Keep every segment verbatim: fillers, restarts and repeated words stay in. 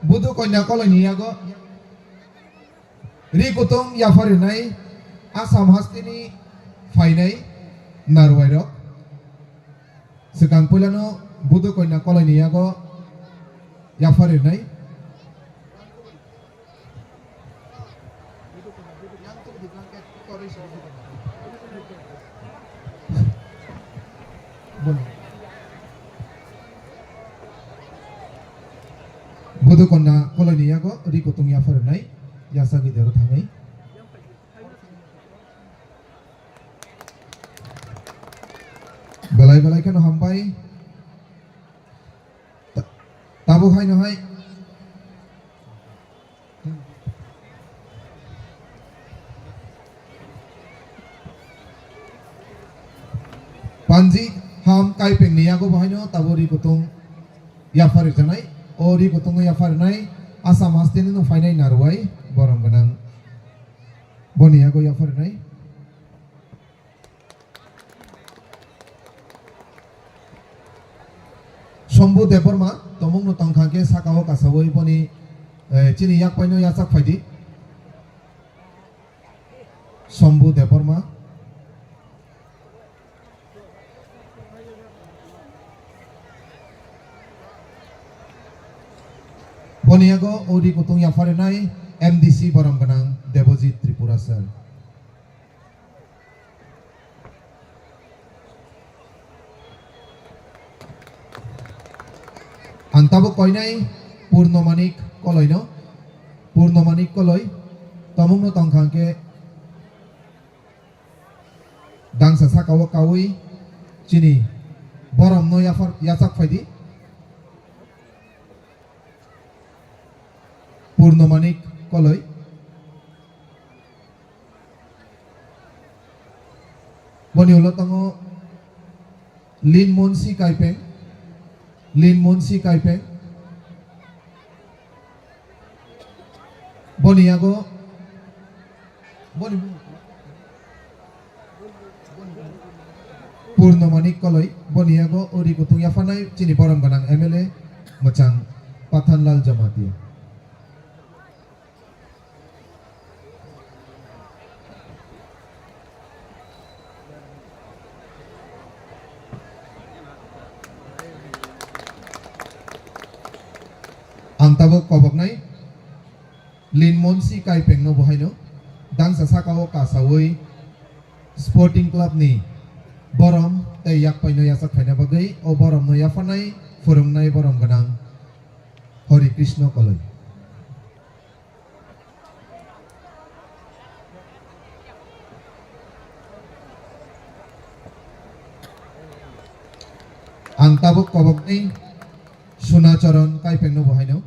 Budu Konya Koloini yago ri kutung yapharinai Assam hasteni phainai narwai rok. Swkang puilano Budu Konya Koloini yago yapharinai. Budu Konya Koloini yago ri kutung yapharinai yasagwi dero thangwi. Belai belai kheno hambai. Ta-, tabuk haino hai. Panji Ham Kaipeng ni yago bo haino tabuk ri kutung yapharijak nai. O ri kutung yapharinai Assam hasteni no phainai narwai borom gwnang. Boni yago yapharinai. Sombu Debbarma, tomungno tongkha khe sakao kasaui boni, eh, chini yakpaino yachak phaidi. Sombu Debbarma. Boni yago o ri kutung yapharinai M D C borom gwnang Debojit Tripura sir. Ang tabuk koinai Purnomanik Koloino, Purnomanik Koloi, tomungno tongkha hwnkhe dangsa sakao kaui chini boromno yaphar-, yachak phaidi. Purnomanik Koloi. Boni ulo tongo Lin Monsi Kaipeng, Lin Monsi Kaipeng. Boni yago, boni Purnomanik Koloi, boni yago uri kutung yaphanai chini borom gwnang M L A mwchang Pathanlal Jamatia. Ang tabuk koboknai Lin Monsi Kaipengno bo haino dangsa sakao kasaui Sporting Club ni borom tei yakpaino yachak phaina bagwi o boromno yaphanai phwrwngnai borom gwnang Hori Krishna Koloi. Ang tabuk koboknai Sunacharan Kaipengno bo haino.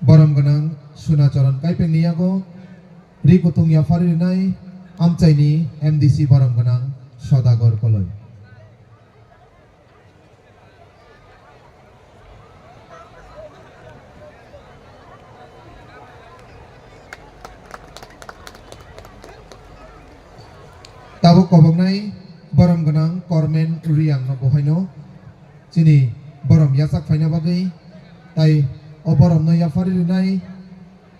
Borom gwnang Sunacharan Kaipengni yago ri kutung yaphari rinai amchaini M D C borom gwnang Sodagor Koloi. Tabuk koboknai borom gwnang Kormen Riang no bo haino chini borom yachak phaina bagwi, tai o borom no yaphari rinai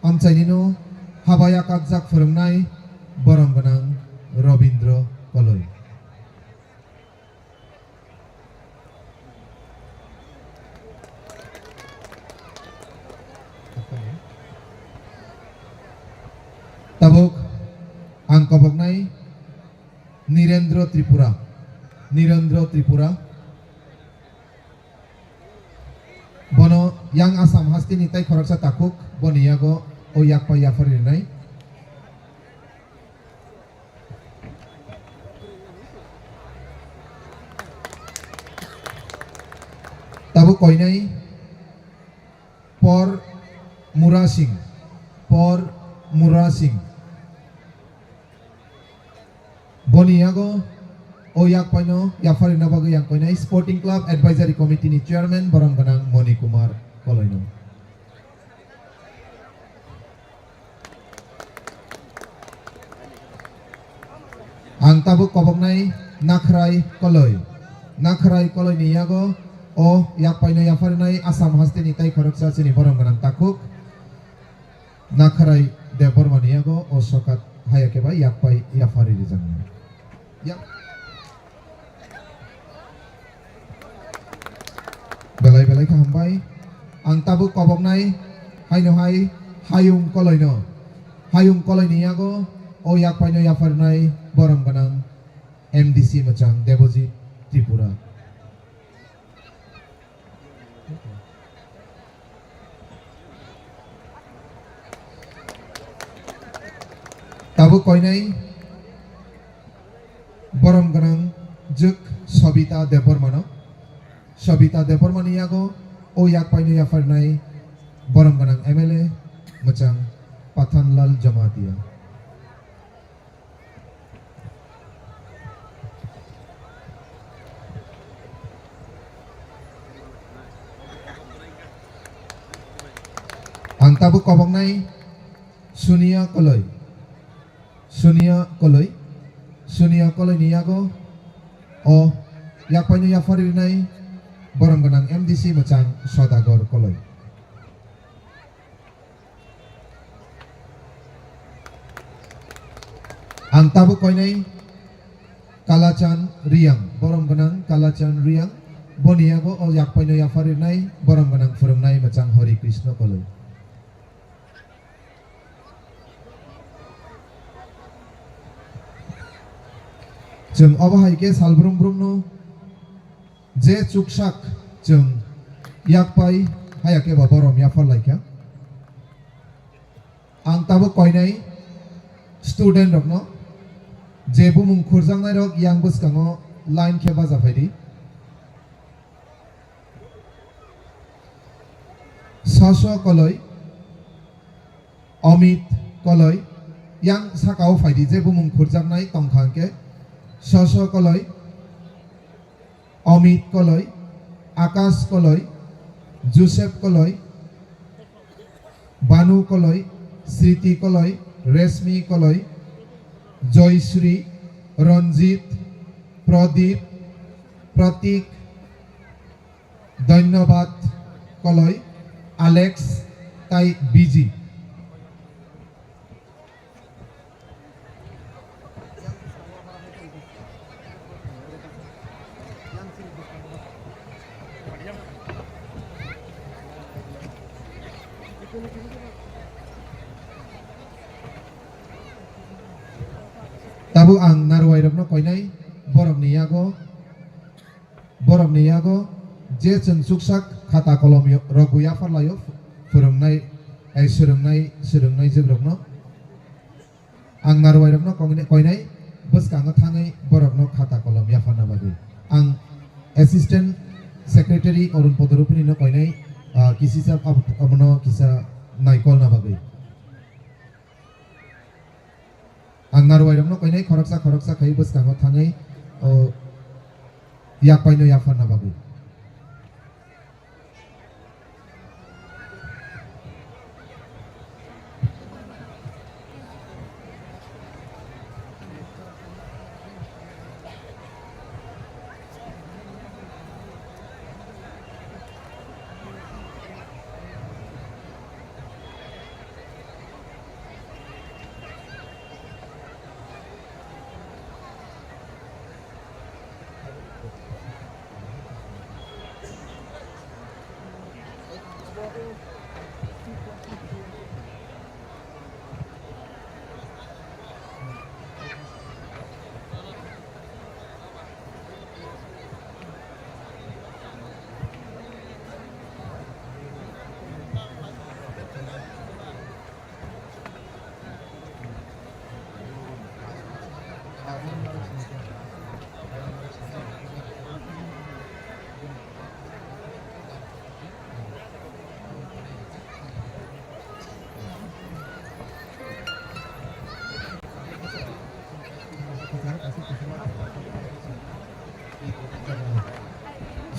amchaini no haba yakakjak phwrwngnai borom gwnang Robindra Koloi. Tabuk ang koboknai Nirendra Tripura, Nirendra Tripura. Bono yang Assam hasteni tai khoroksa takhuk, boni yago o yakpa yaphari rinai. Tabuk koinai Por Mura Singh, Por Mura Singh. Boni yago o yakpaino yapharina bagwi yang koinai Sporting Club Advisory Committee ni Chairman borom gwnang Moni Kumar Koloino. Ang tabuk koboknai Nakhrai Koloi. Nakhrai Koloini yago O yakpaino yapharinai Assam hasteni tai khoroksa chini borom gwnang takhuk Nakharai Debbarmani yago o sokat haya khe bai yakpai yaphari rijak. Yak- Belai belai khe hambai. Ang tabuk koboknai haino hai Hayung Koloino. Hayung Koloini yago o yakpaino yapharinai borom gwnang M D C mwchang Debojit Tripura. Tabuk koinai borom gwnang jwk Sobita Debbarmano. Sobita Debbarmani yago o yakpaino yapharnai borom gwnang M L A mwchang Pathanlal Jamatia. Ang tabuk koboknai Sunia Koloi. Sunia Koloi. Sunia Koloini yago o yakpaino yaphari rinai borom gwnang M D C mwchang Sodagor Koloi. Ang tabuk koinai Kalachan Riang, borom gwnang Kalachan Riang, boni yago o yakpaino yapharinai borom gwnang phwrwngnai mwchang Hori Krishna Koloi. Chwng obo hai khe salbrum brumno je chuksak chwng yakpai haya khe ba borom yaphar laikha. Ang tabuk koinai student rokno je bumung khurjaknai rok yang bwskango line khe baja phaidi. Sosho Koloi, Amit Koloi, yang sakao phaidi je bumung khurjaknai tongkha hwnkhe Sosho Koloi, Amit Koloi, Akash Koloi, Joseph Koloi, Banu Koloi, Sriti Koloi, Resmi Koloi, Joysri, Ranjit, Pradip, Pratik, Dhanyabad Koloi, Alex, tai Biji. Tabuk ang narwai rokno koinai, borokni yago, borokni yago je chwng chuksak khata kolom yo-, rok bo yaphar laio, phwrwngnai, ai, swrwngnai, swrwngnai jwk rokno. Ang narwai rokno kongni-, koinai bwskango thangwi borokno khata kolom yapharna bagwi. Ang Assistant Secretary Arun Podorupini no koinai, ah, kisisa ab-, abono kisa naikolna bagwi. Ang narwai rokno koinai khoroksa khoroksa khai bwskango thangwi, o, yakpaino yapharna bagwi.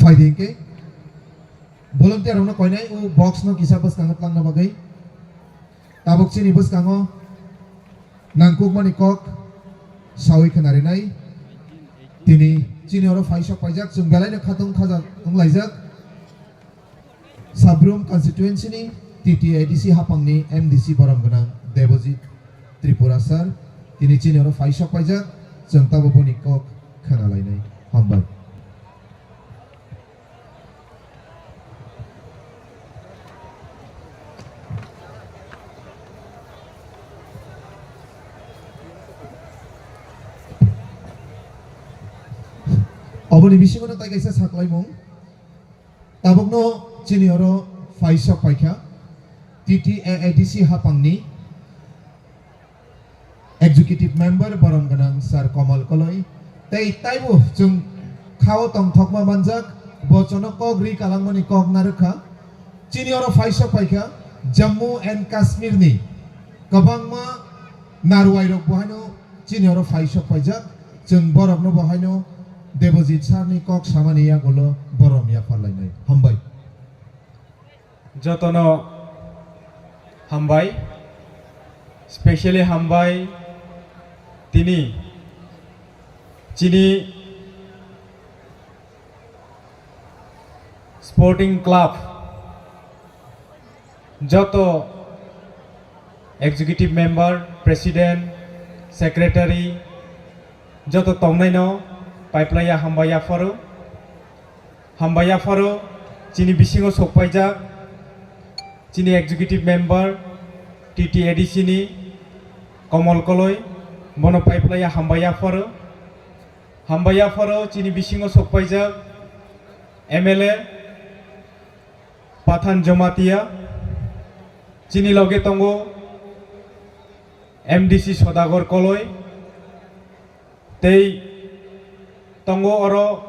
Phaidi hwnkhe volunteer rokno koinai o box no kisa bwskango twlangna bagwi. Tabuk chini bwskango nangkukmani kok sawi khwnarinai. Tini chini oro phai sok paijak, chwng belaino khatung khajak wnglaijak. Sabrum constituency ni T T A D C hapang ni M D C borom gwnang Debojit Tripura sir, tini chini oro phai sok paijak, chwng tabuk boni kok khna lainai. Hambai. Oboni bisingo no tai kaisa saklaimung. Tabukno chini oro phai sok paikha T T A A D C hapangni Executive Member borom gwnang Sir Komal Koloi, tei taibo chwng khao tongthokma manjak, bo chono kok ri kalangmani kok narwkha. Chini oro phai sok paikha Jammu and Kashmir ni kwbangma narwai rok bo haino chini oro phai sok paijak, chwng borokno bo haino Debojit sir ni kok samani yagulo borom yapharlainai. Hambai. Jotono hambai, specially hambai tini chini sporting club joto executive member, president, secretary joto tongnaino paiplaiya hambai yapharo. Hambai yapharo chini bisingo sokpaijak chini executive member T T A D C ni Komol Koloi, bono paiplaiya hambai yapharo. Hambai yapharo chini bisingo sokpaijak M L A Pathan Jamatia, chini loge tongo M D C Sodagar Koloi, tei tongo oro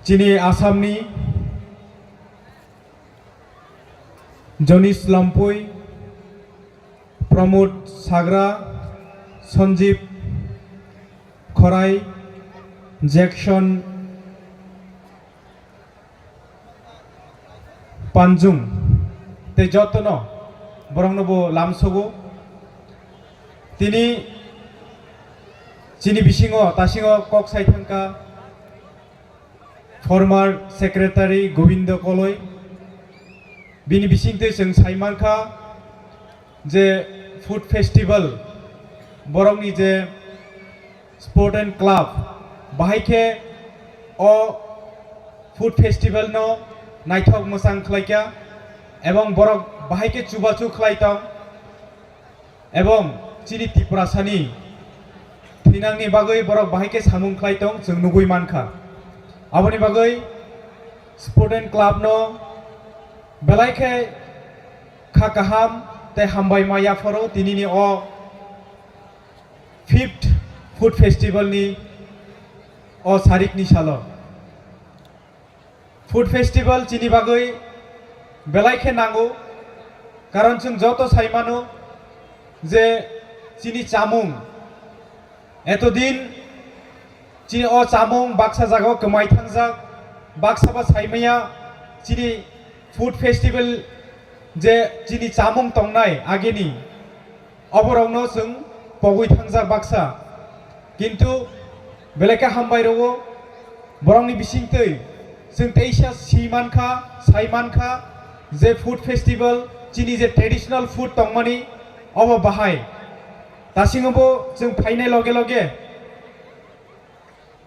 chini Assamni Jonish Lampui, Pramod Sagra, Sanjeev Khorai, Jackson Panjung, tei jotono borokno bo lamsogo. Tini chini bisingo tasingo kok sai thangkha former secretary Govindo Koloi. Bini bisingtwi chwng sai mankha je food festival, borokni je Sport and Club, bahai khe o food festival no naithok mwchang khlai kha, ebong borok bahai khe chubachu khlai tong, ebong chini Tiprasani thinangni bagwi borok bahai khe samung khlai tong, chwng nugwi mankha. Aboni bagwi Sport and Club no belai khe kha kaham tei hambai ma yapharo tinini o fifth Food Festival ni o sarikni salo. Food Festival chini bagwi belai khe nango, karon chwng joto sai mano je chini chamung, etodin chini o chamung baksa jagao kwmai thangjak, baksa ba sai maya chini Food Festival je chini chamung tongnai ageni, oborokno chwng pogwi thangjak baksa. Kintu belai khe hambai rwo, borokni bisingtwi chwng teisa si mankha, sai mankha je food festival, chini je traditional food tongmani, obo bahai. Tasingobo chwng phainai loge loge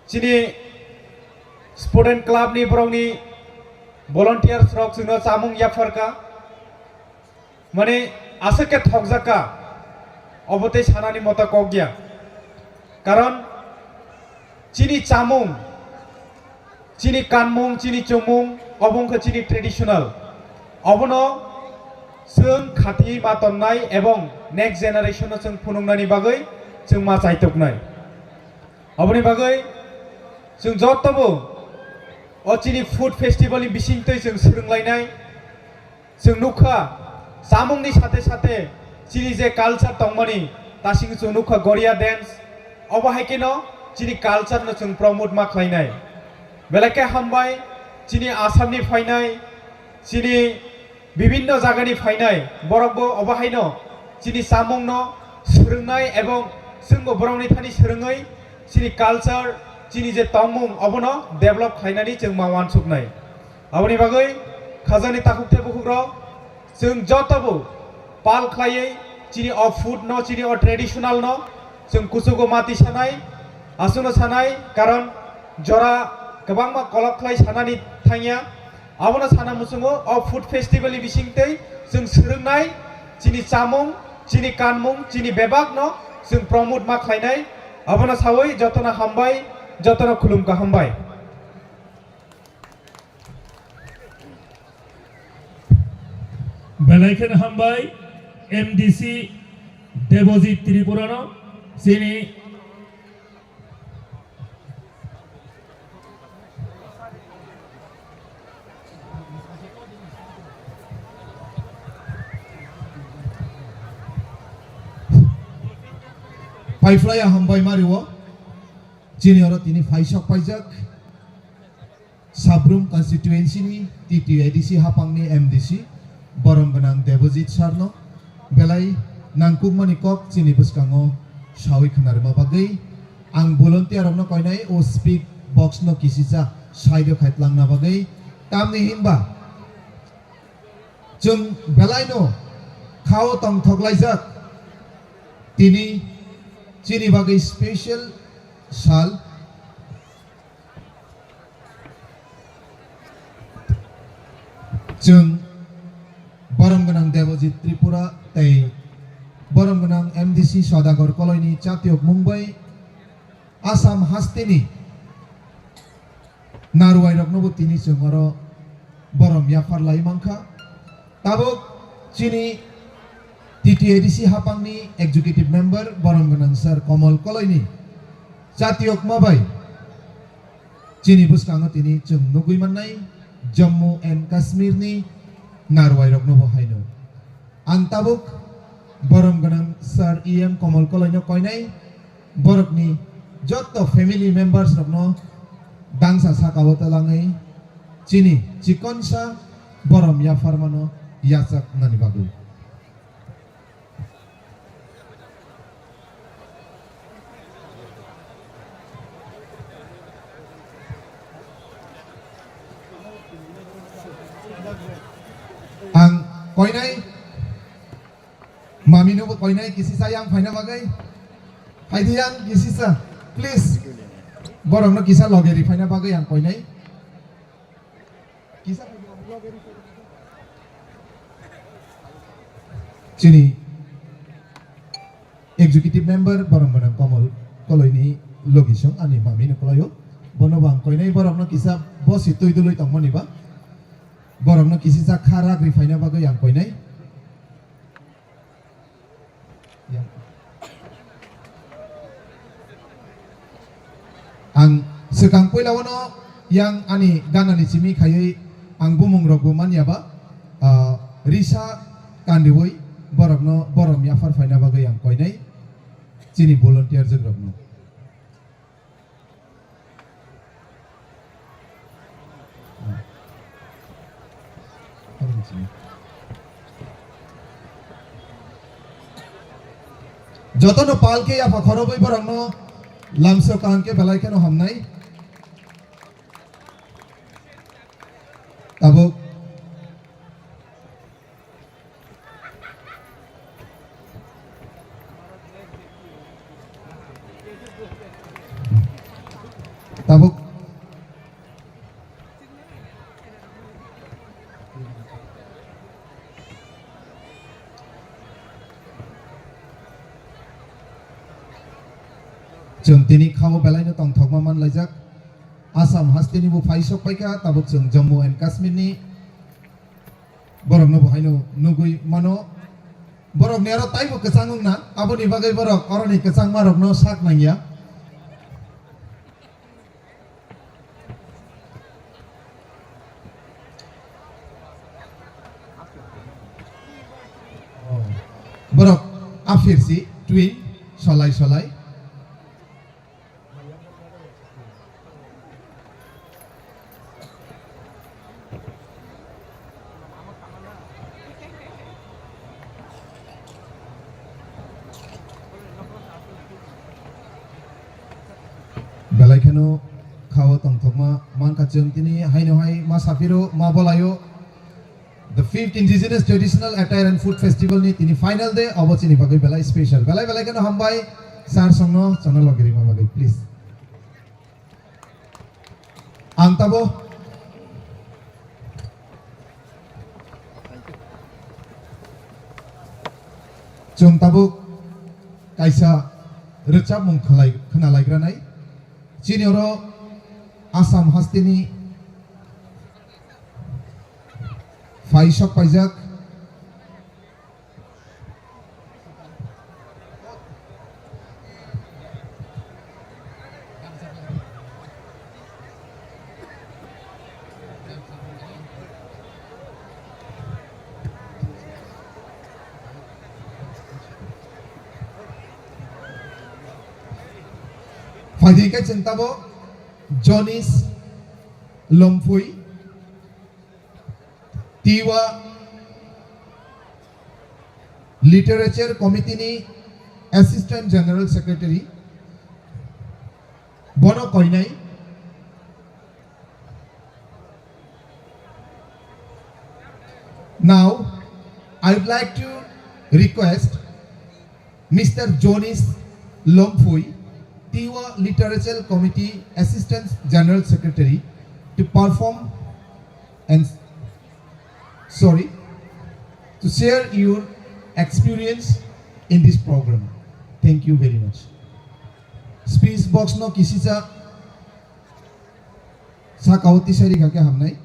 chini Sport and Club ni borokni volunteers rok chwngno chamung yapharkha. Mane aswk khe thokjakha, obo tei sanani mota kok ya. Karon chini chamung, chini kanmung, chini chumung, obo wngkha chini traditional. Obono chwng khati ma tonnai ebong next generation no chwng phunuknani bagwi chwng ma chaituknai. Oboni bagwi chwng jotobo o chini food festival ni bisingtwi chwng swrwnglainai. Chwng nukha, chamungni sate sate chini je culture tongmani, tasing chwng nukha Goria dance, obo hai kheno chini culture no chwng promote ma khlainai. Belai khe hambai, chini Assam ni phainai, chini bibinno jagani phainai borokbo obo haino chini chamungno swrwngnai ebong chwngbo borokni thani swrwngwi chini culture, chini je tongmung obono develop khlainani chwng ma uansuknai. Aboni bagwi Khajani takhuk tei bukhukrok, chwng jotobo pal khlaiwi chini o food no, chini o traditional no chwng kuchugo mati sanai, aswkno sanai, karon jora kwbangma kolok khlai sanani thangya. Abono sana muchungo o food festival ni bisingtwi chwng swrwngnai chini chamung, chini kanmung, chini bebak no chwng promote ma khlainai. Abono sawi jotono hambai, jotono khulum kaham bai. Belai kheno hambai M D C Debojit Tripura no chini Paiphlaiya hambai mario chini oro tini phaisok paijak. Sabrum constituency ni T T A D C hapang ni M D C borom gwnang Debojit sir no belai nangkukmani kok chini bwskango sawi khwnarima bagwi ang volunteer rok no koinai o speak box no kisisa side o khai tlangna bagwi, tamni hinba chwng belai no khao tongthok laijak. Tini chini bagwi special sal. Chwng borom gwnang Debojit Tripura tei borom gwnang M D C Sodagar Koloi ni chatiyok mung bai Assam haste ni narwai rok no bo tini chwng oro borom yaphar lai mankha. Tabuk chini T T A D C hapang ni executive member borom gwnang sir Komol Koloi ni chatiyok ma bai chini bwskango tini chwng nugwi mannai Jammu and Kashmir ni narwai rok no bo haino. Ang tabuk borom gwnang sir E M Komol Koloi no koinai borok ni jotto family members rok no dangsa saka o twlangwi chini chikonsa borom yaphar mano yachak nani bagwi. Ang koinai mami no bo koinai kisisa yang phaina bagwi. Phaidi yang kisisa, please. Borok no kisa loge ri phaina bagwi ang koinai. Chini executive member borom gwnang Komol Koloi ni logisong ani mami no kolaio. Bono bo ang koinai borok no kisa bosi twi dului tongmani ba. Borok no kisisa kha rak ri phaina bagwi ang koinai. Ang swkang puila uano yang ani ganani simi khaiwi ang bumung rokbo manya ba, ah, risa kandiwi borokno borom yaphar phaina bagwi ang koinai chini volunteer jwk rokno. Jotono pal khe yapha khorobwi borokno lamsok kaham khe belai kheno hamnai. Tabuk. Tabuk. Chwng tini khao belaino tongthokma manlaijak. Assam hasteni bo phaisok paikha, tabuk chwng Jammu and Kashmir ni borokno bo haino nugwi mano. Borokni aro taibo kwchang wngna, aboni bagwi borok oroni kwchangmarokno sak nangya. Borok aphirsi twin solai solai. Belai kheno khao tongthokma mankha chwng tini haino hai ma saphiro ma bolaio. Fifth Indigenous Traditional Attire and Food Festival ni tini final day, obo chini bagwi belai special. Belai belai kheno hambai, sir songno channel o girima bagwi, please. Ang tabo, chwng tabuk kaisa rwchapmung khlai-, khwnalaigranai. Chini oro Assam hasteni phai sok paijak. Phaidi khe chwng tabuk Jonis Lomphui, Tiwa Literature Committee ni Assistant General Secretary, bono koinai. Now, I would like to request Mister Jonis Lomphui, Tiwa Literature Committee Assistant General Secretary, to perform and, sorry, to share your experience in this program. Thank you very much. Speech box no kisisa saka o tisari kha khe hamnai.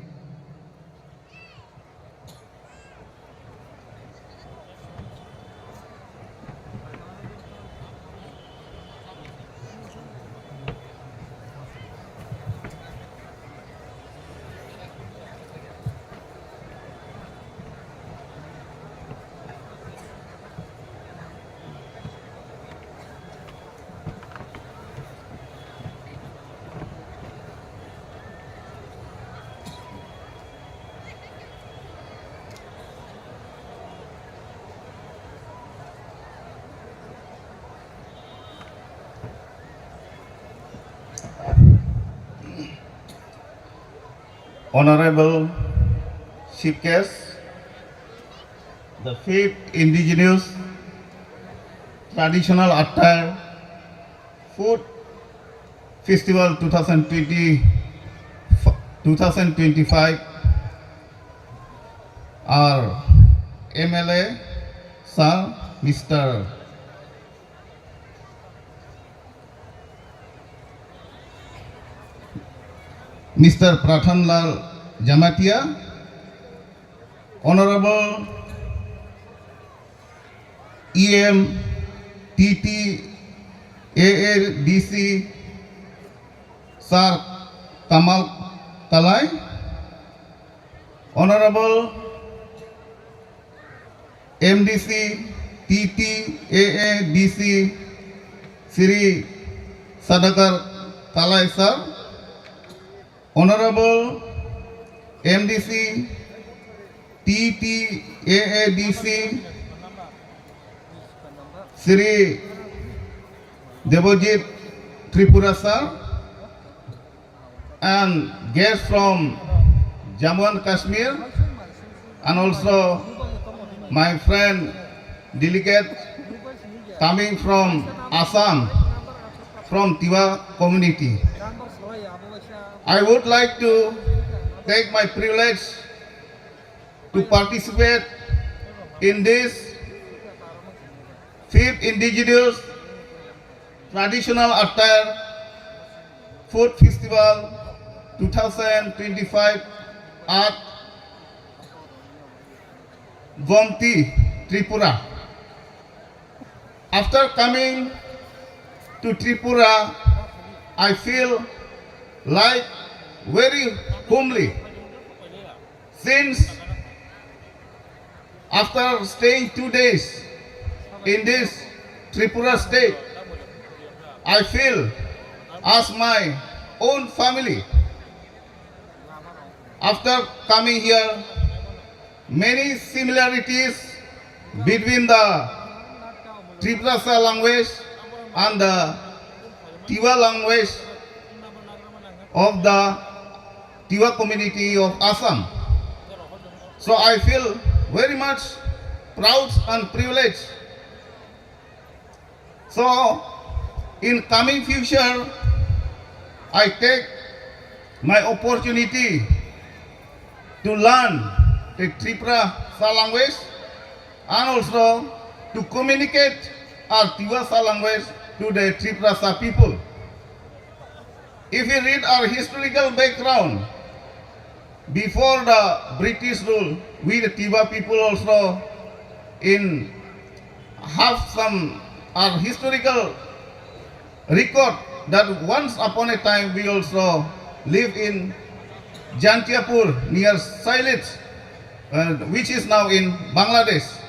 Honorable Chief Guest, the fifth Indigenous Traditional Attire Food Festival two thousand twenty, two thousand twenty-five, our M L A sir, Mister Mister Prathan Lal Jamatia, Honorable E M T T A A D C Sir Kamal Kalai, Honorable M D C T T A A D C Shri Sadakar Kalai Sir, Honorable M D C T T A A D C Shri Debojit Tripura Sir, and guests from Jammu and Kashmir, and also my friend delegate coming from Assam, from Tiwa community. I would like to take my privilege to participate in this fifth Indigenous Traditional Attire Food Festival two thousand twenty-five at Gomti, Tripura. After coming to Tripura, I feel like very homely. Since after staying two days in this Tripura state, I feel as my own family. After coming here, many similarities between the Tiprasa language and the Tiwa language of the Tiwa community of Assam. So I feel very much proud and privileged. So in coming future, I take my opportunity to learn the Tiprasa language and also to communicate our Tiprasa language to the Tiprasa people. If we read our historical background, before the British rule, we the Tiwa people also in have some our historical record that once upon a time we also live in Jantiapur near Sylhet, uh, which is now in Bangladesh.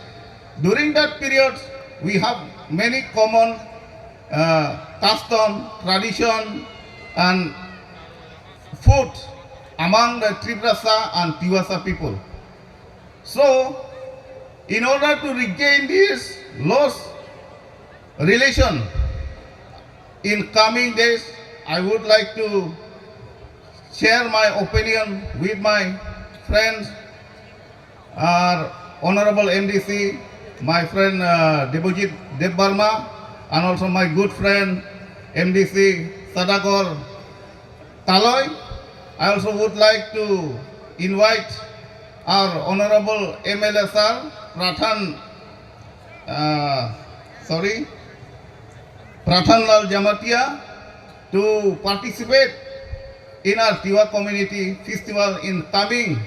During that period, we have many common uh, custom, tradition, and food among the Tiprasa and Tiwasa people. So, in order to regain this lost relation in coming days, I would like to share my opinion with my friends, our Honorable M D C, my friend uh, Debojit Debbarma, and also my good friend M D C Sadagor Taloi. I also would like to invite our Honorable M L A sir, Pradhan, uh, sorry, Pradhan Lal Jamatia to participate in our Tiwa community festival in coming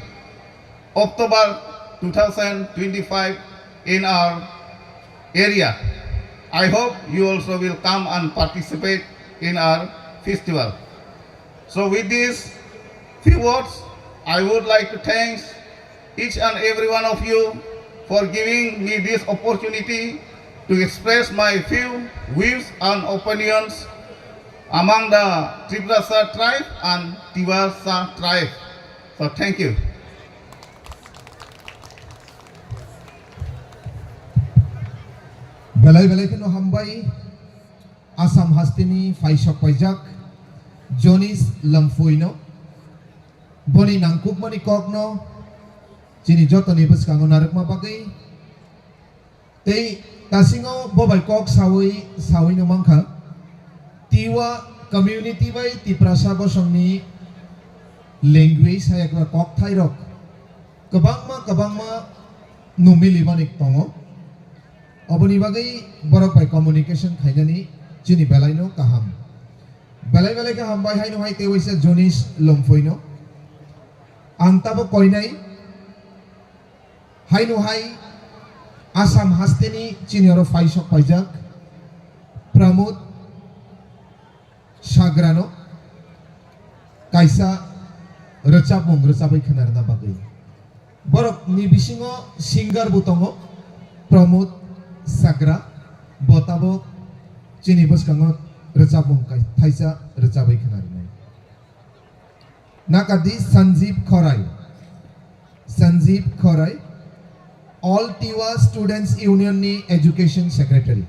October two thousand twenty-five in our area. I hope you also will come and participate in our festival. So with these few words, I would like to thank each and every one of you for giving me this opportunity to express my few views and opinions among the Tiprasa tribe and Tiwasa tribe. So thank you. Belai belai kheno hambai Assam hasteni phaisok paijak Jonis Lompuino. Boni nangkukmani kokno chini jotoni bwskango narwkma bagwi tei tasingo bo bai kok sawi, sawi no mankha, Tiwa community bai Tiprasa bosongni language hai ekla kok thairok kwbangma, kwbangma no milimani tongo. Oboni bagwi borok bai communication khainani chini belai no kaham. Belai belai kaham bai haino hai tei waisa Jonis Lompuino. Ang tabo koinai Haino hai Assam hasteni chini oro phaisok paijak Pramod Sagrano kaisa rwchapmung rwchabwi khwnarwna bagwi. Borokni bisingo singer bo tongo Pramod Sagra, bo tabok chini bwskango rwchapmung kai-, thaisa rwchabwi khwnarwnai. Nakadi Sanjeev Khorai. Sanjeev Khorai, All Tiwa Students Union ni Education Secretary.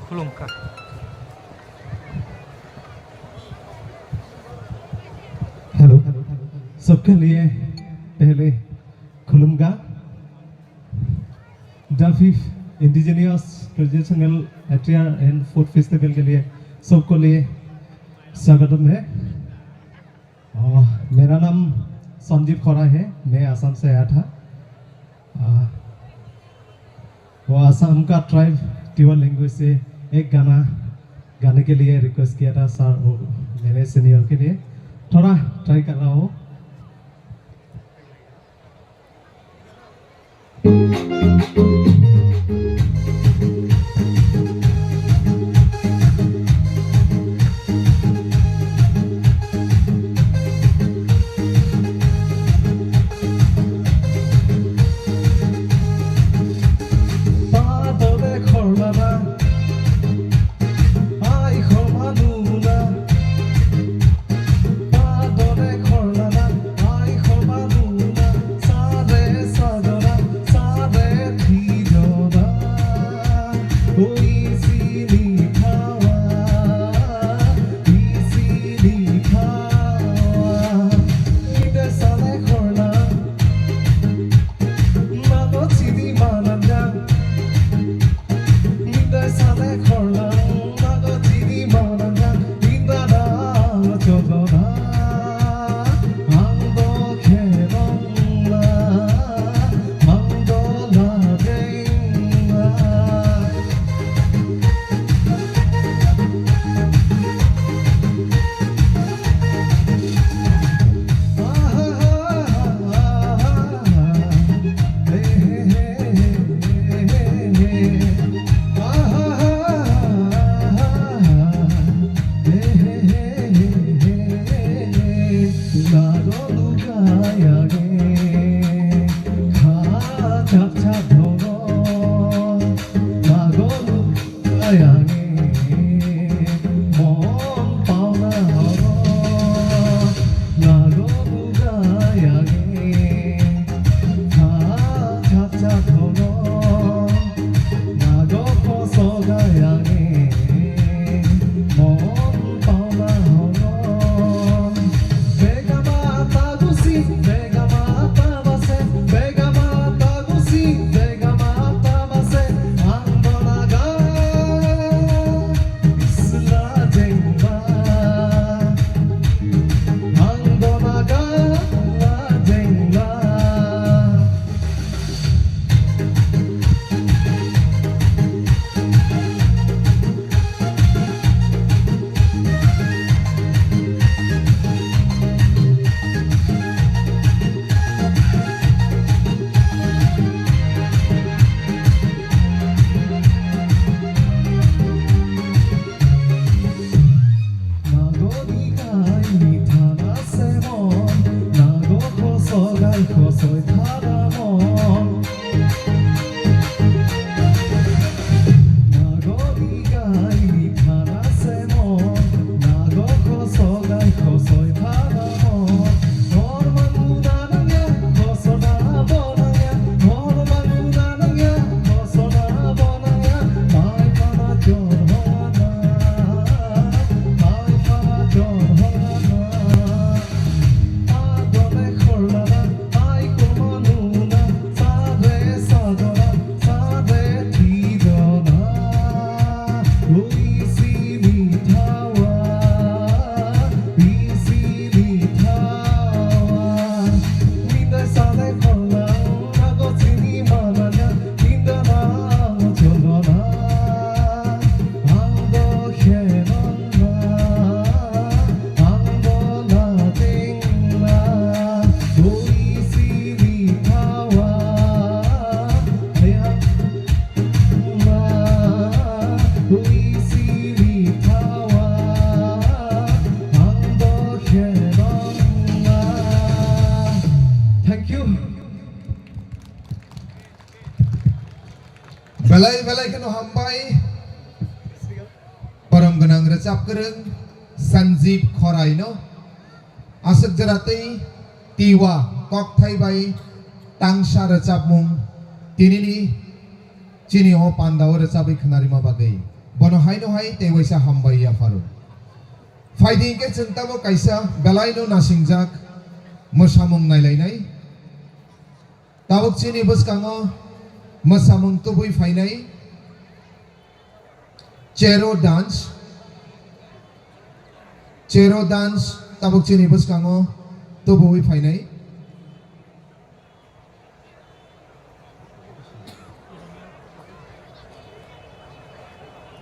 Khulumkha. Hello, सबके लिए पहले खुलुमगा। The fifth Indigenous Traditional Attire and Food Festival के लिए सबको लिए स्वागतम है। अ, मेरा नाम संजीव खोरा है, मैं आसाम से आया था। अ, वो आसाम का ट्राइब टिवा लैंग्वेज से एक गाना गाने के लिए रिक्वेस्ट किया था सर और मेरे सीनियर के लिए। थोड़ा ट्राई कर रहा हूँ। Thank you. Belai belai kheno hambai. Borom gwnang rwchap kwrwng Sanjeev Khorai no aswk jora tei Tiwa kokthai bai tangsa rwchapmung tinini chini o panda o rwchabwi khwnarima bagwi bono haino hai tei waisa hambai yapharo. Phaidi hinkhe chwng tamo kaisa belai no nasingjak mwsamung nailainai. Tabuk chini bwskango mwsamung tubui phainai Chero dance. Chero dance tabuk chini bwskango tubuwi phainai.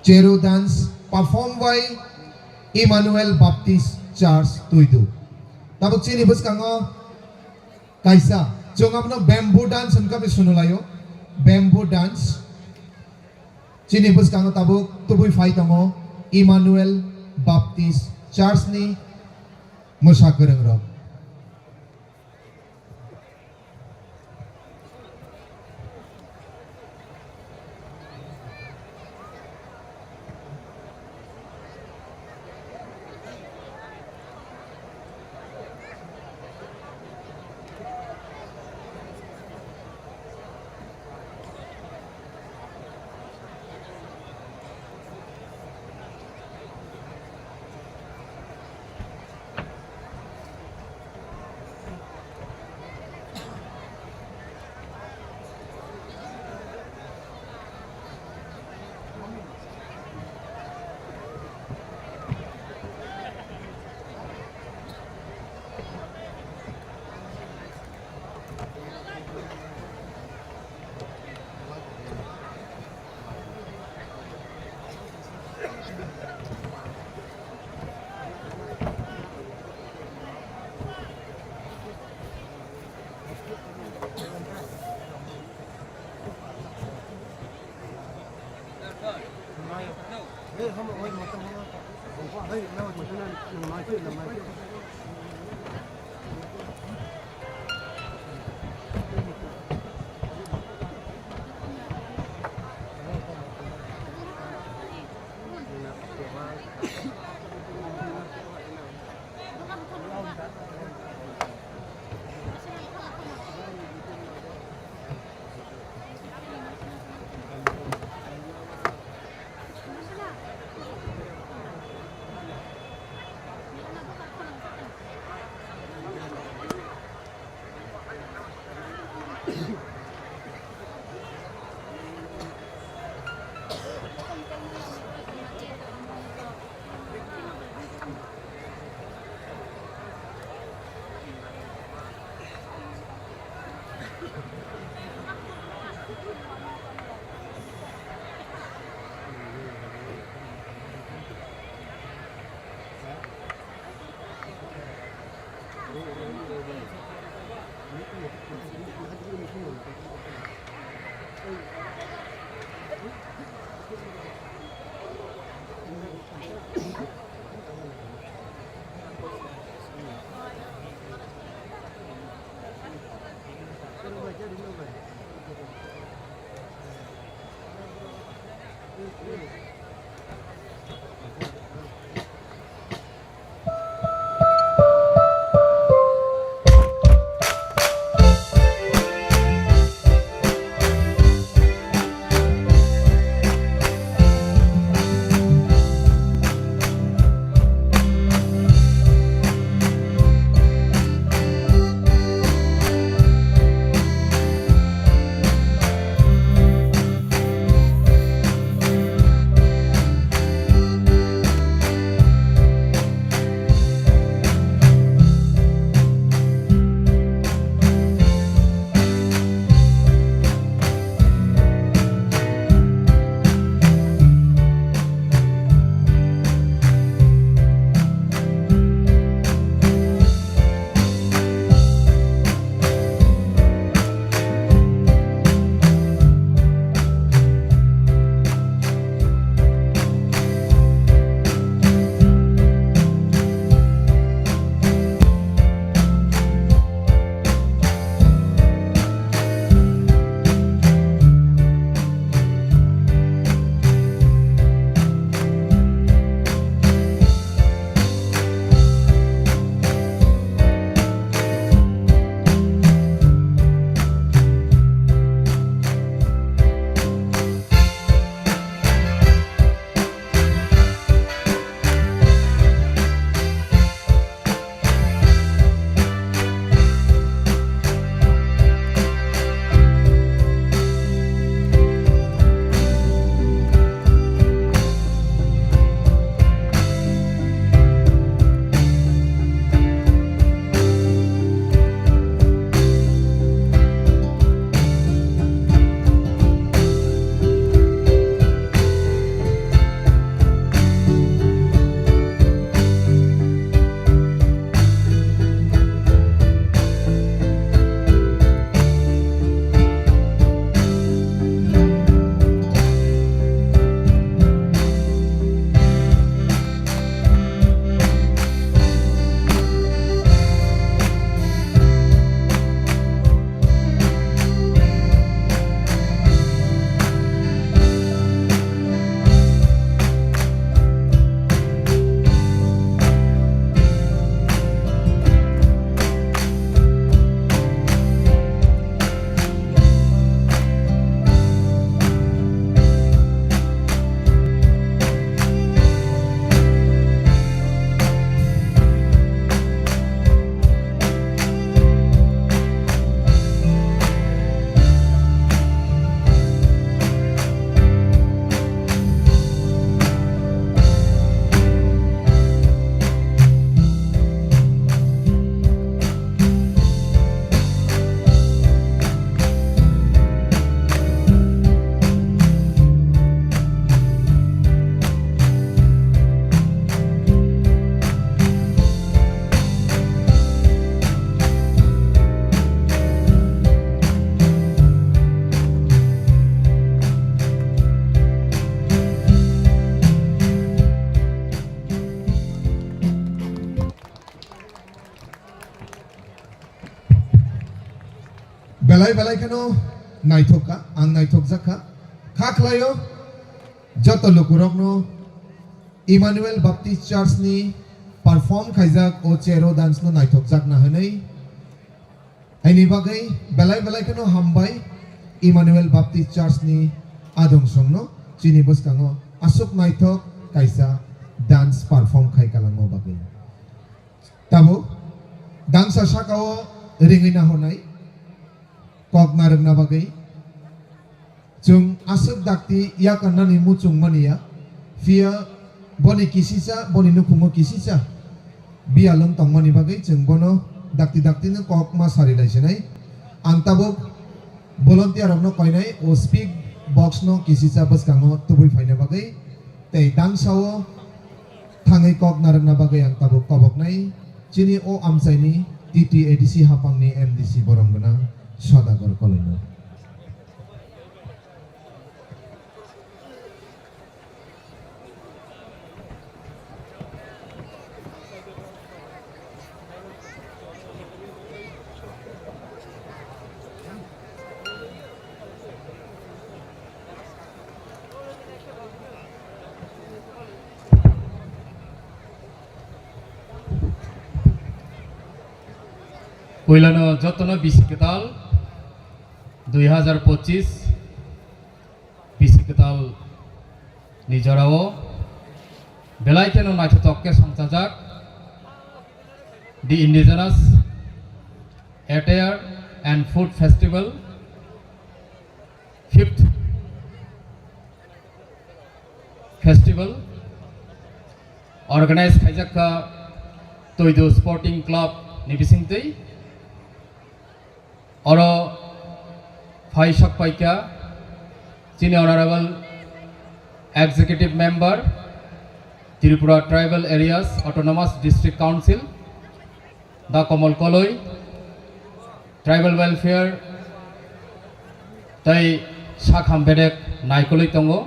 Chero dance perform by Emmanuel Baptist Church Tuidu. Tabuk chini bwskango kaisa, chwng abono bamboo dance hwnka bai sunulaio. Bamboo dance. Chini bwskango tabuk tubui phai tongo Emmanuel Baptist Church ni mwsa kwrwng rok. Belai belai kheno naithok kha, ang naithok jak kha. Kha khlaio joto lukurokno Emmanuel Baptist Church ni perform khaijak o chero dance no naithok jak na hwnwi. Haini bagwi belai belai kheno hambai Emmanuel Baptist Church ni adong songno chini bwskango aswk naithok kaisa dance perform khai kalangma bagwi. Tabuk dangsa sakao ringwi nahornai. Kok narwkna bagwi chwng aswk dakti yakarnani muchung mani ya, phiya boni kisisa, boni nukhungo kisisa biyalwng tongmani bagwi chwng bono dakti daktino kok ma sari lai sinai. Ang tabuk volunteer rokno koinai o speak box no kisisa bwskango tubui phaina bagwi tei dangsao thangwi kok narwkna bagwi ang tabuk koboknai chini o amchaini T T A D C hapangni M D C borom gwnang Sodagar Koloino. Puilano jotono bisi kwtal dui hazar pochis bisi kwtal ni jorao belai kheno naithothok khe songchajak the Indigenous Attire and Food Festival, fifth festival organize khaijak kha Toido Sporting Club ni bisingtwi. Oro phai sok paikha chini Honorable Executive Member, Tripura Tribal Areas Autonomous District Council, Da Komol Koloi, Tribal Welfare tei sakham bedek naikolwi tongo.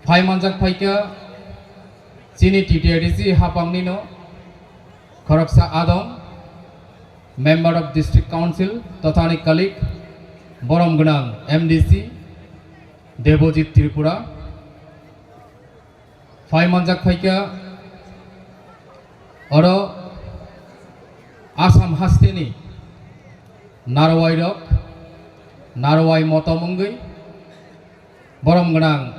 Phai manjak phaikha chini T T A D C hapangni no khoroksa adong, Member of District Council, totani colleague, borom gwnang M D C, Debojit Tripura. Phai manjak phaikha oro Assam hasteni narwai rok, narwai motom wngwi borom gwnang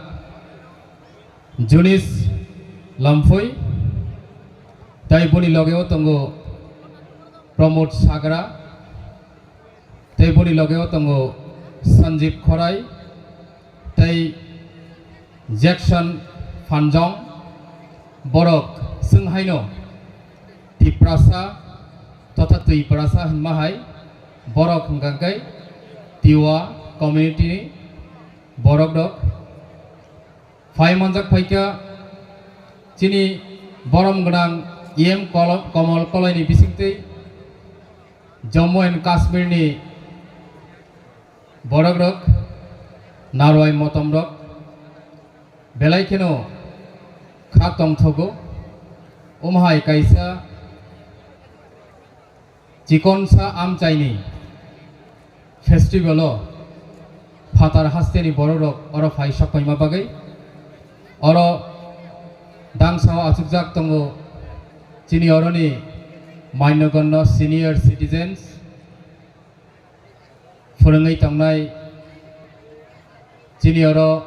Junis Lamphoi, tei boni logeo tongo Pramod Sagra, tei boni logeo tongo Sanjeev Khorai tei Jackson Phanjong. Borok chwng haino Tiprasa totha Twiprasa hinma hai borok hwnkha khe Tiwa community ni borok rok. Phai manjak phaikha chini borom gwnang E M Kolo-, Komol Koloini bisingtwi Jammu and Kashmir ni borok rok, narwai motom rok belai kheno kha tongthogo. Omo hai kaisa chikonsa amchaini festival o phatar hasteni borok rok oro phai sok paima bagwi. Oro dangsao achukjak tongo chini oroni manyogonno senior citizens, phwrwngwi tongnai chini oro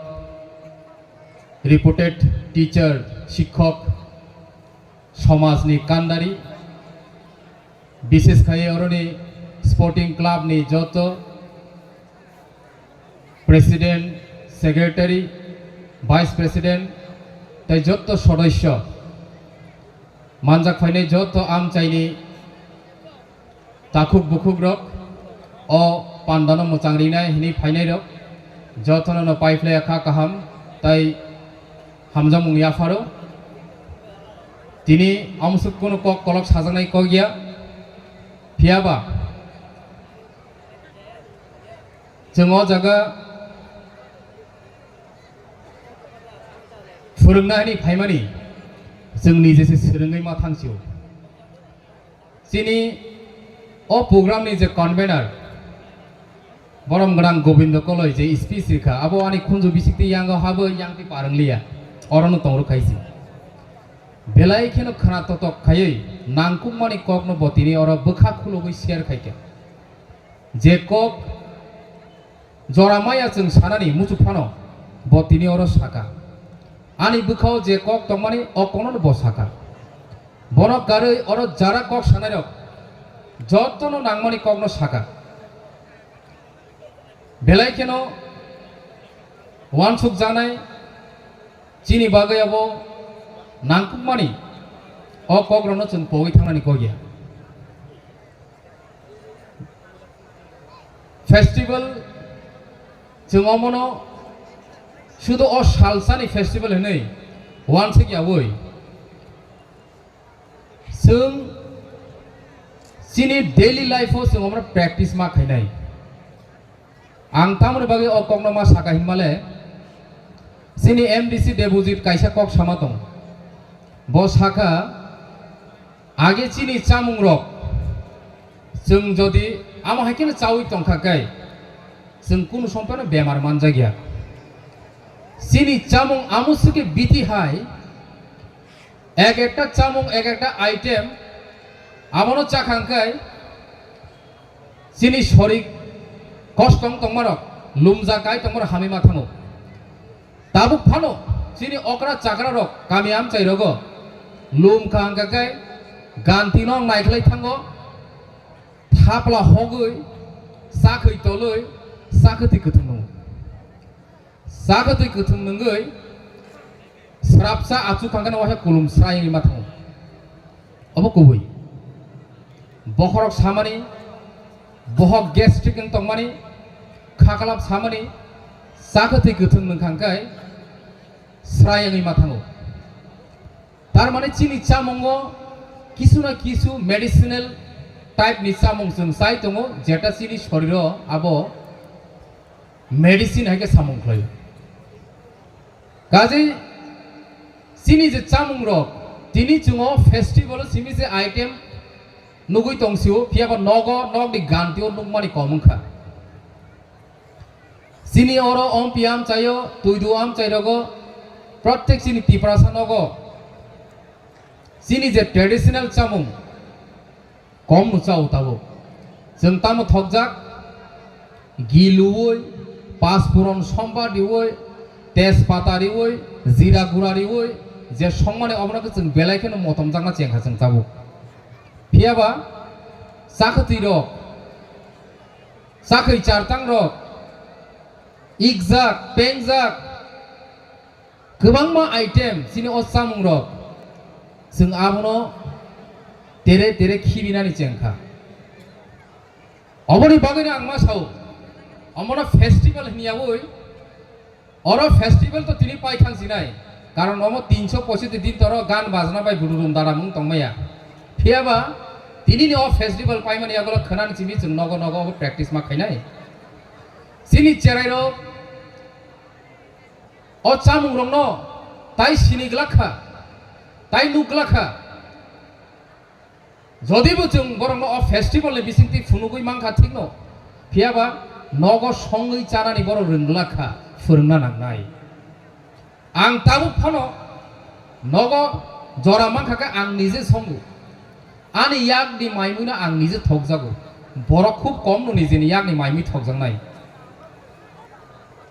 reputed teacher, sikhok, somajni kandari, bishesh khai oroni sporting club ni joto president, secretary, vice president tei joto sodosyo, manjak phainai joto amchaini takhuk bukhuk rok, o pandano mwchang rinai hwnwi phainai rok, jotono no paiphlaiya kha kaham tei hamjakmung yapharo. Tini amsuk kunu kok kolok sajaknai kok ya, phiyaba chwng o jaga phwrwngna hwnwi phaimani chwng nije se swrwngwi ma thangsio. Chini o program ni je convener, borom gwnang Gobindo Koloi je speech rikha, abo ani khunju bisik twi yango habo yang twi parwng liya, oro no tong rwkha isi. Belai kheno khwna totok khaiwi nangkukmani kok no bo tini oro bwkha khulogwi share khaikha. Je kok jora maya chwng sanani muchuk phano bo tini oro saka. Ani bwkhao je kok tongmani o kokno bo saka. Bono karwi oro jara kok sanairok jotono nangmani kokno saka. Belai kheno uansuk janai chini bagwi abo nangkukmani o kokrokno chwng pogwi thangnani kok ya. Festival chwng omono sudu o salsani festival hinwi uansuk yawi chwng chini daily life o chwng omono practice ma khainai. Ang tamoni bagwi o kokno ma saka hinmale, chini M D C Debojit kaisa kok sama tong. Bo saka, age chini chamungrok chwng jodi amo hai kheno chawi tongkha khe, chwng kunu sompeno bemar manjakya. Chini chamung amo swkhe bithi hai, ek ekta chamung, ek ekta item, abono chakhang khe chini sorik kostong tongmarok, lumjak kai tongmarok hamwi ma thango. Tabuk phano chini okra chakrarok kami amchairogo lum kaham khe ganti nong naikhlai thango, thapla hogwi, chakhwi tolwi, chakhwtwi kwthwng nungo. Chakhwtwi kwthwng nungwi srapsa achuk kangkhe no waisa kulum srai wngwi ma thango. Obo kubui. Bokhorok samani, bohok gastric wng tongmani, khaklap samani, chakhwtwi kwthwng nungkhang khe srai wngwi ma thango. Tar mane chini chamungo kisu na kisu medicinal type ni chamung chwng chai tongo, jeta chini soriro abo medicine hai khe samung khlaio. Kaje chini je chamungrok tini chwng o festival o simi je item nugui tongsio, phiyaba nogo, nokni gantio nukmani kom wngkha. Chini oro ompi amchaio, tuidu amchairogo, prottek chini Tiprasa nogo chini je traditional chamung, kom no chao tabuk. Chwng tamo thokjak, gi luwi, paspuron somba riwi, tejpata riwi, jira gura riwi, je songmani obono khe chwng belai kheno motomjakna chengkha chwng tabuk. Phiyaba chakhwtwi rok, chakhwi chartang rok, ikjak, pengjak, kwbangma item chini o chamungrok, chwng abono tere tere khibinani chengkha. Oboni bagwino ang ma sao, omono festival hinyawi, oro festival to tini pai thang sinai, karon omo tinso pochoti din toro gan bajna bai budurum daramung tongmaya. Phiyaba tini ni o festival paimani yagulo khwnani simi chwng nogo nogo obo practice ma khainai. Chini cherairok o chamungrokno tai sini glak kha, tai nuk glak kha. Jodibo chwng borokno o festival ni bisingtwi phunugwi mankha thikno, phiyaba nogo songwi chanani borok rwng glak kha, phwrwngna nangnai. Ang tabuk phano nogo jora mankha khe ang nije songo. Ani yakni maimwino ang nije thokjago. Borok khub komno nijeni yakni maimwi thokjaknai.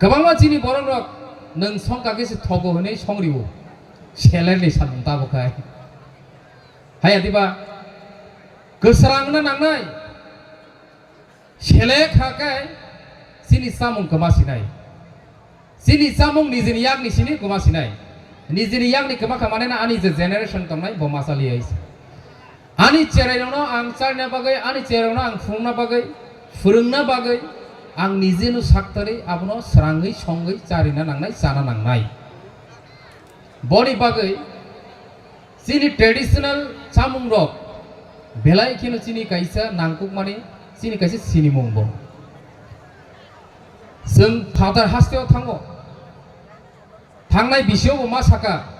Kwbangma chini borok rok nwng songkha khe se thogo hwnwi songrio. Selerni samung tabuk hai. Haya diba? Kwsrangna nangnai. Sele kha khe chini chamung kwma sinai. Chini chamung nijini yakni sini kwma sinai. Nijini yakni kwma kha mane na ani je generation tongnai bo ma chali ais. Ani cherairokno ang charina bagwi, ani cherairokno ang phunukna bagwi, phwrwngna bagwi ang nijeno saktari abono srangwi songwi charina nangnai, chana nangnai. Boni bagwi chini traditional chamungrok belai kheno chini kaisa nangkukmani, chini kaisa sinimung bo. Chwng phatar hasteo thango. Thangnai bisio bo ma saka,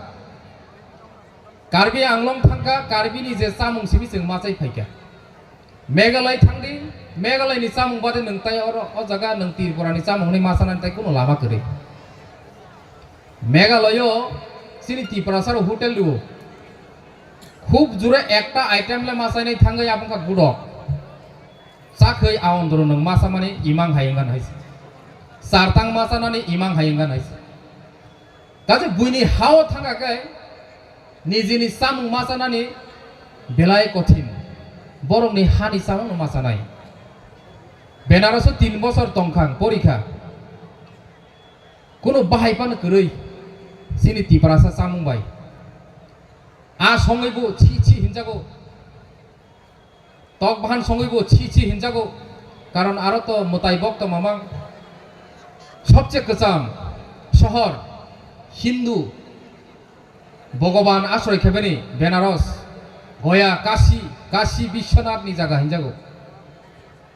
Karbi Anglong thangkha, Karbi ni je chamung simi chwng ma chai phaikha. Meghalaya thangdi, Meghalaya ni chamung bade nwng tai oro, o jaga nwng Tripura ni chamung hwnwi ma chanani tai kuno lama kwrwi. Meghalaya o chini Tiprasa rok hotel rio. Khub jure ekta item le ma chainai thangwi abo wngkha gudok. Chakhwi aondro nwng ma chamani imang hai wngkha hai se. Chartang ma chanani imang hai wngkha hai se. Kaje buini hao thangkha khe nijini chamung ma chanani belai kothin. Borokni hani chamungno ma chanai. Benaroso tin bosor tongkhang porikha. Kuno bahai phano kwrwi chini Tiprasa chamung bai. A songwi bo chi chi hinjago. Tok bahan songwi bo chi chi hinjago. Karon aro to mwtai bok to mamang. Sobche kwcham sohor Hindu Bhogoban asroi khebeni Benaros, Goya, Kashi, Kashi Biswanath ni jaga hinjago.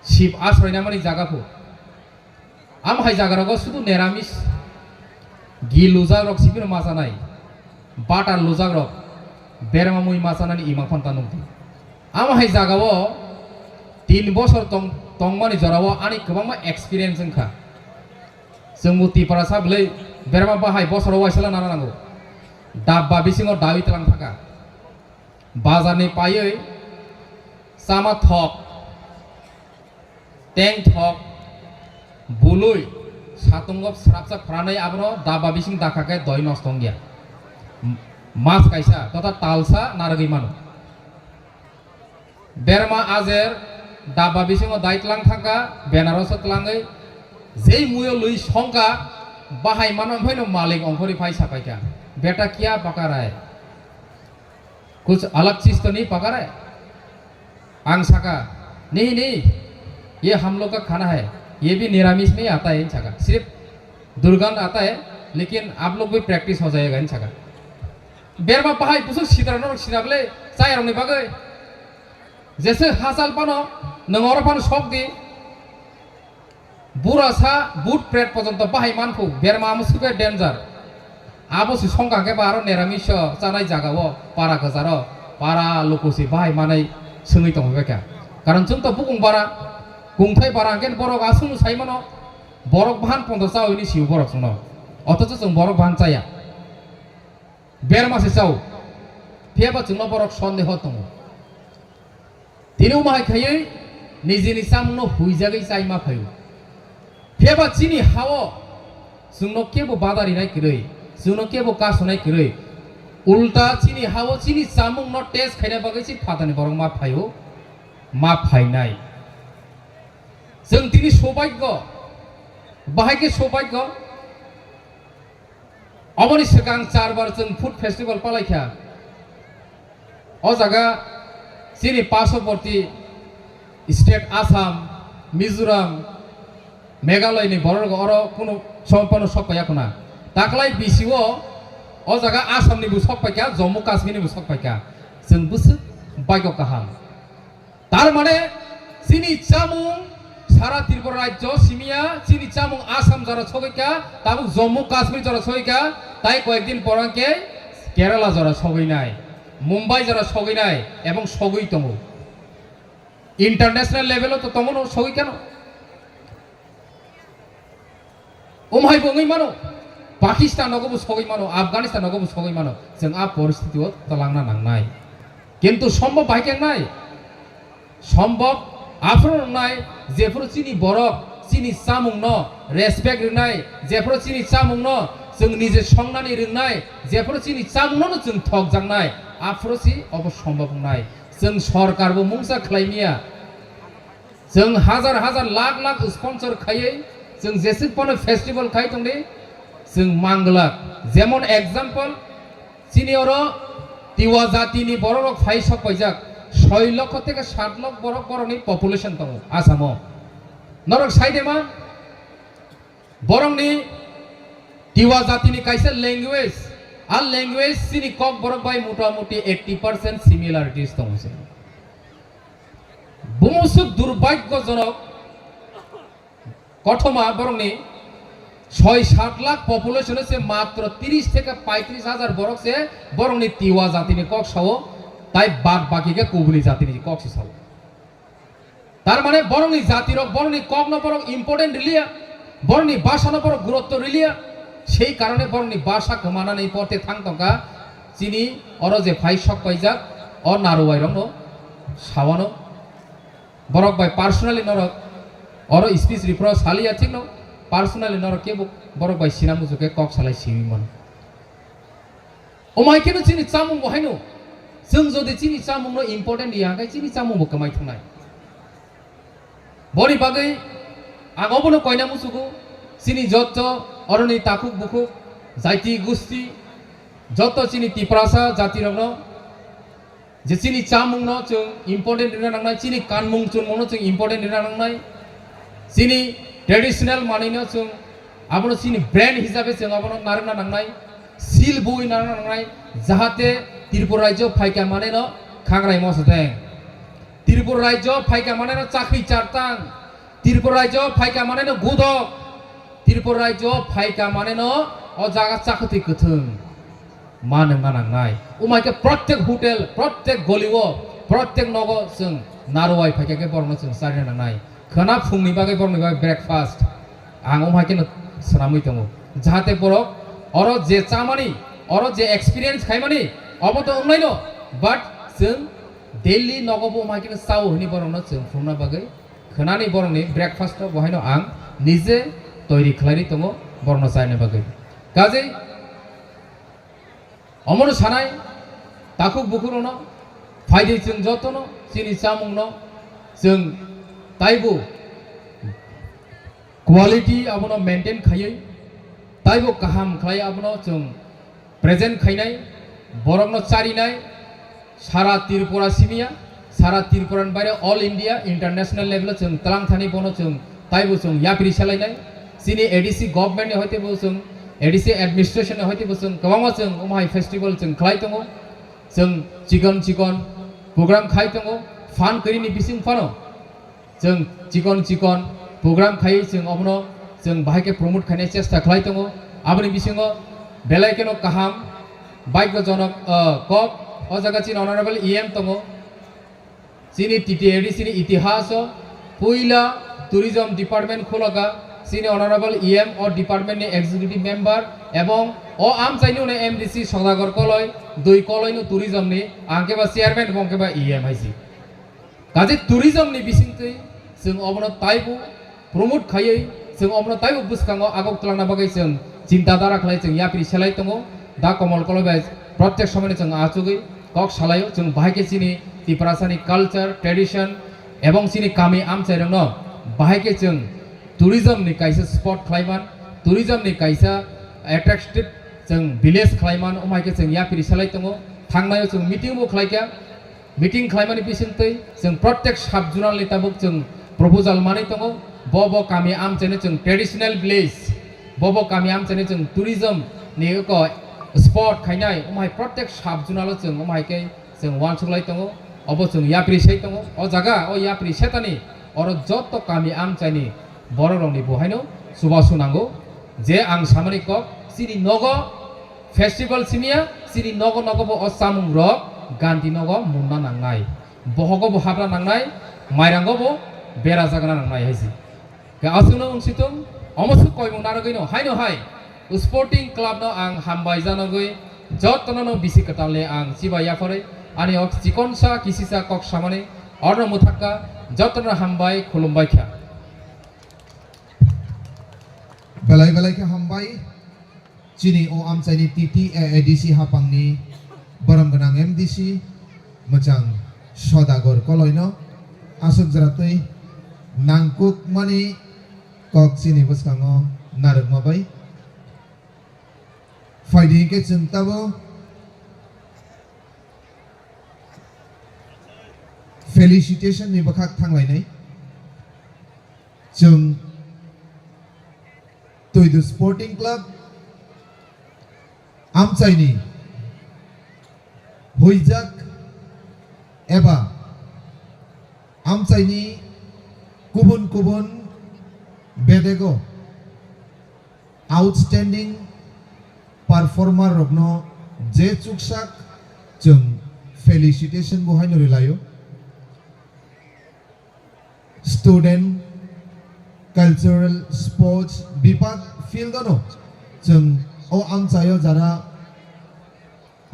Shiv asroi namani jaga pho. Am hai jaga rogo sudu neramis gi lujak rok sibino machanai, butter lujak rok berma mui machanani imang phanta nukdi. Am hai jaga o tin bosor tong tongmani jora o ani kwbangma experience wngkha. Chwngbo Tiprasa bwlai berma bahai bosoro waisala nana nango. Dabba bisingo dawi tlang thaka. Bazarni paiwi chama thok, teng thok, bului, satungo srapsa phranwi abono dabba bising dakha khe doi nosto wngya. M-, mas kaisa totha talsa narwgwi mano. Berma ajer dabba bisingo dai tlang thangkha, Benaroso tlangwi jei muyo lwi songkha, bahai mano phaino malik ongkhorwi phai sapaikha, "Beta kya paka raha hai? Kuch alag cheez to nahi paka raha hai?" Ang saka, "Nahi, nahi, ye hum log ka khana hai, ye bhi niramish nahi aata hai," saka. "Sirf durgandh aata hai, lekin aap log bhi practice ho jayega," saka. Berma bahai busuk sidra norok sina bole chayarokni bagwi. Jese hachal phano nwng oro phano sok di. Burasa but pret pojonto bahai manphu, berma amo suke danger. Abo si songkha khe ba aro neramis o chanai jaga o para kwcharo para luku si bahai manai swngwi tongwi baikha. Karon chwng to bukung bara, kungthai bara hwnkhe borok aswk sai mano, borok bahan pondo chawi ni sio borok chwngno. Othocho chwng borok bahan chaya. Berma se chao. Phiya ba chwngno borok sondeho tongo. Tini omo hai khaiwi nijini chamungno huijagwi chai ma phaio. Phiya ba chini ha-o chwngno kebo bada rinai kwrwi, chwngno kebo kasonai kwrwi. Ulta chini ha-o chini chamungno test khaina bagwi se phatani borok ma phaio, ma phainai. Chwng tini sobhagyo, bahai khe sobhagyo. Oboni swkang charbar chwng food festival palaikha. O jaga chini parshoboti state Assam, Mizoram, Meghalaya ni borok rok oro kunu sompano sok paiya khuna. Taklai bisio o jaga Assam ni bo sok paikha, Jammu Kashmir ni bo sok paikha. Chwng bwswk baigo kaham. Tar mane chini chamung sara Tripura rajyo simiya, chini chamung Assam jora sogwi kha, tabuk Jammu Kashmir jora sogwi kha, tai koyekdin pore hwnkhe Kerala jora sogwi nai, Mumbai jora sogwi nai, ebong sogwi tongo. International level o to tongo no sogwi kheno. Omo hai bo wngwi mano, Pakistan nogo bo sogwi mano, Afghanistan nogo bo sogwi mano, chwng a poristiti o twlangna nangnai. Kintu sombhob bahai khe wngnai? Sombhob aphuru wngnai, jephuru chini borok chini chamungno respect rwnai, jephuru chini chamungno chwng nije songnani rwngnai, jephuru chini chamungno no chwng thokjaknai, aphuru si obo sombhob wngnai. Chwng sorkar bo mungsa khlai miya. Chwng hazar hazar lakh lakh sponsor khaiwi chwng jeswk phano festival khai tongdi, chwng manglak. Jemon example, chini oro Tiwa jatini borok rok phai sok paijak, soi lokho theke sat lokh borok borokni population tongo Asamo. Norok sai de ma? Borokni Tiwa jatini kaisa language, a language chini kok borok bai mota moti eighty percent similarities tongo se. Bumsuk durbhagyojonok kothoma borokni soi sat lakh population se matro tiris theke paitris hajar borok se borokni Tiwa jatini kok sao, tai bad baki khe kubuni jatini kok se sao. Tar mane borokni jatirok borokni kokno borok important riliya, borokni bhasano borok gurutto riliya, sei karone borokni bhasa kwmanani porte thang tongkha. Chini oro je phai sok paijak, o naruwairokno sawano. Borok bai personally norok oro speech ripro saliya thikno, personally norok kebo borok bai sina muchukhe kok salai siwi mano. Omo hai kheno chini chamung bo haino, chwng jodi chini chamungno important ya khe chini chamung bo kwmai thangnai. Boni bagwi Ang obono koina musugo, chini jotto oroni takhuk bukhuk, jaiti gusti, jotto chini Tiprasa jatirokno, je chini chamungno chwng important rwna nangnai, chini kanmung chunmungno chwng important rwna nangnai, chini traditional manwino chwng abono chini brand hisabe chwng abono narwkna nangnai, seal bui narwkna nangnai, jahate Tripura rajyo phaika manwino khangrai moso theng. Tripura rajyo phaika manwino chakri chartang, Tripura rajyo phaika manwino gudok, Tripura rajyo phaika manwino o jaga chakhwtwi kwthwng ma nwngna nangnai. Umai khe prottek hotel, prottek golio, prottek nogo chwng narwai phaikha khe borokno chwng charina nangnai. Khwna phungni bagwi borokni bagwi breakfast ang umai kheno swnamwi tongo. Jahate borok oro je chamani, oro je experience khaimani, obo to wngnaino, but chwng daily nogo bo umai kheno chao hwnwi borokno chwng phunukna bagwi khwnani borokni breakfast o bo haino ang nije toiri khlaini tongo borokno chaina bagwi. Kajei omono sanai takhuk bukhukrokno phaidi chwng jotono chini chamungno chwng taibo quality abono maintain khaiwi taibo kaham khlai abono chwng present khainai, borokno charinai, sara Tripura simiya, sara Tripura ni baire all India, international level o chwng twlang thani bono chwng taibo chwng yapri selainai. Chini A D C government ni hoite bo chwng, A D C administration ni hoite bo chwng kwbangma chwng omo hai festival chwng khlai tongo. Chwng chikon chikon program khai tongo, phan kwrwini bising phano. Chwng chikon chikon program khai chwng obono chwng bahai khe promote khainai chesta khlai tongo. Aboni bisingo belai kheno kaham baikhojonok, ah, kok o jaga chini honorable E M tongo. Chini T T A D C ni itihaso puila tourism department khulaka chini honorable E M o department ni executive member ebong o amchaini uno M D C Sodagar Koloi, dui Koloi no tourism ni ang khe ba chairman ebong khe ba E M hai si. Kaje tourism ni bisingtwi chwng obono taibo promote khaiwi chwng obono taibo bwskango agok twlangna bagwi chwng chinta dara khlai chwng yapri selai tongo. Da Komol Koloi bai protek somoino chwng achugwi kok salaio, chwng bahai khe chini Tiprasani culture, tradition ebong chini kami amchairokno bahai khe chwng tourism ni kaisa spot khlaiman, tourism ni kaisa attractive chwng village khlaiman, omhai khe chwng yapri selai tongo. Thangnaio chwng meeting bo khlaikha. Meeting khlaimani bisingtwi chwng protek sub zonal ni tabuk chwng proposal manwi tongo. Bo bo kami amchaini chwng traditional village, bo bo kami amchaini chwng tourism ni eko spot khainai, omhai protek sub zonal o chwng omhai khe chwng uansuk lai tongo. Obo chwng yapri sai tongo. O jaga o yapri setani oro joto kami amchaini borok rokni bo haino chubachu nango je ang samani kok chini nogo Festival simiya, chini nogo nogo bo o chamung rok ganti nogo munna nangnai. Bohogo bo habna nangnai, mairango bo bera jagna nangnai hai si. Ke aswkno wng situng, omo swk koimung narwgwino haino hai Sporting Club no ang hambai janagwi jotono no bisi kwtal le ang chiba yapharwi ani ok chikonsa kisisa kok samani orno mwthakka jotono hambai khulumbai kha. Belai belai khe hambai. Chini o amchaini T T A A D C hapangni borom gwnang M D C mwchang Sodagar Koloino aswk jora twi nangkukmani kok chini bwskango narwkma bai. Phaidi hinkhe chwng tabo felicitation ni bwkhak thanglainai. Chwng Twidu Sporting Club amchaini huijak eba amchaini kubun kubun bedego outstanding performer rokno je chuksak chwng felicitation bo haino rwlaio. Student, cultural, sports, bebak field o no chwng o amchaio jara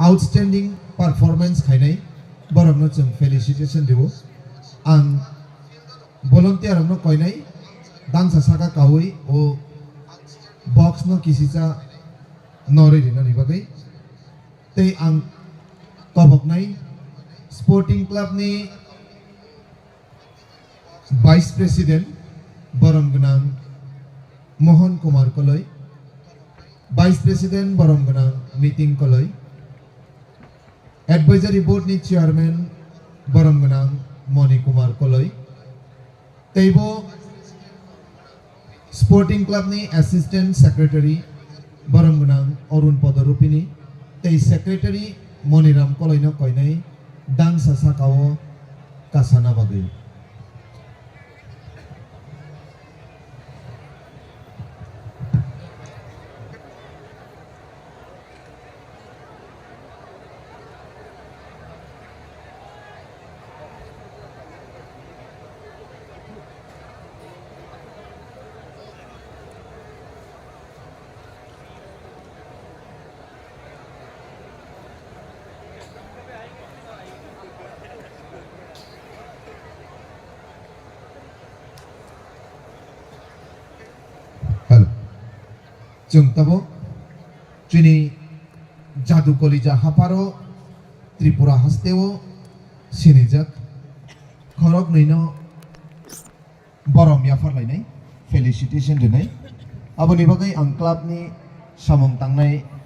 outstanding performance khainai borokno chwng felicitation rwo. Ang volunteer rokno koinai dangsa saka kaui o box no kisisa norwi rinani bagwi. Tei ang koboknai Sporting Club ni Vice President Borom gwnang Mohan Kumar Koloi, Vice President borom gwnang Miting Koloi, Advisory Board ni Chairman borom gwnang Moni Kumar Koloi, teibo Sporting Club ni Assistant Secretary borom gwnang Arun Podo Rupini tei Secretary Moniram Koloi no koinai dangsa saka o kasana bagwi. Hello. Chwng tabuk chini Jadu Kolija hapharo Tripura hasteo sinijak khoroknwino borom yaphar lainai, felicitation rinai. Aboni bagwi ang club ni samung tangnai